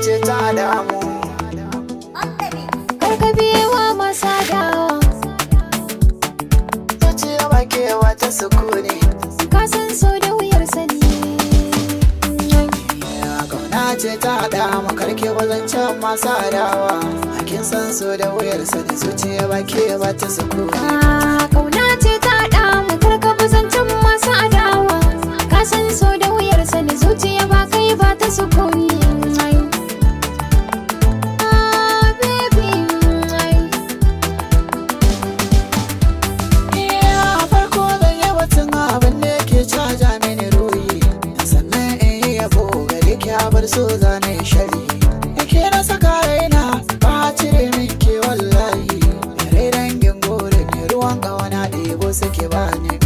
Ce ta damu. Kar ka biyewa masu adawa. Zuciya ba ke wata sukuni. Ka san so da wuyar sani. Kauna ce ta haɗa mu, karke wazancen masu adawa. Kin san so da wuyar sani, zuciya ba ke ba ta sukuni. Ah, kauna ce ta haɗa mu, kar ka bi zancen masu adawa. Ka san so da wuyar sani, zuciya ba kai ba ta sukuni. Ah, baby. A farko zan yi batun abin da yake caja mini ruhi, sannan in yi yabo gare ki, bar so zane shari yake na saka raina, ba cire min ke wallahi. Rai dangin gore ne, ruwan ƙawana ɗebo suke bani.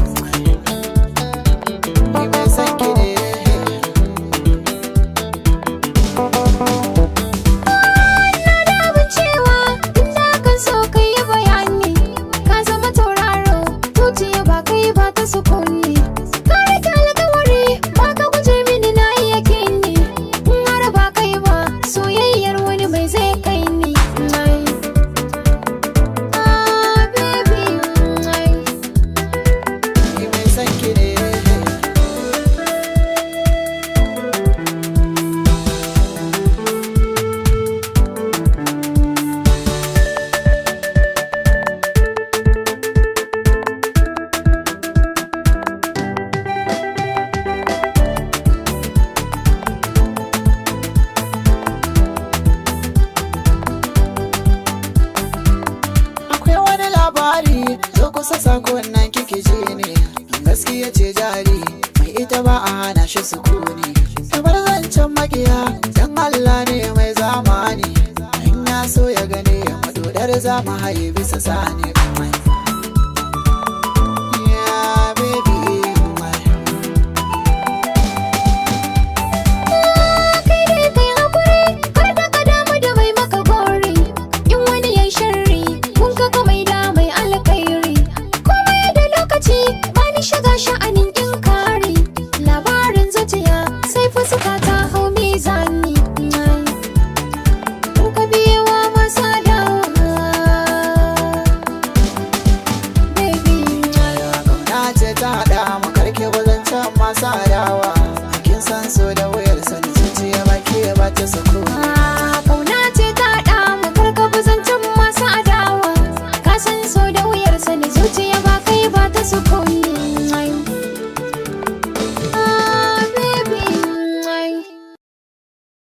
Ni mai san ki ne. Abin cewa tun da kan so ka yi bayani, ka zama tauraro, zuciya ba kai ba ta sukuni. Ka rike alkawari, ba ka guje mini, na iya kini. In har ba kai ba, soyayyar wani mai zai kai ni? Ai. Ah, baby, ai. Ni mai san ki ne. Akwai wani labari, zo kusa, sakon nan kike ji ne. Gaskiya ce jari, mai ita ba a hana shi sukuni. Kamar zancen makiya, dan Allah ne mai zamani. In ya so ya gane ya madodar za mu haye bisa sani. Yeah, baby, my. Kai dai kai hakuri, kar da ka damu da mai maka gori. In wani yayi sharri, kun ka mai da mai alkhairi. Komai da lokaci, bani shiga sha'anin inkari. Labarin zuciya sai fuska ta hau mizani. Kar ka biyewa masu adawa. Baby. Kauna ce ta haɗa mu, karke wazancen masu adawa. Kin san so da wuyar sani, zuciya ba ke ba ta sukuni.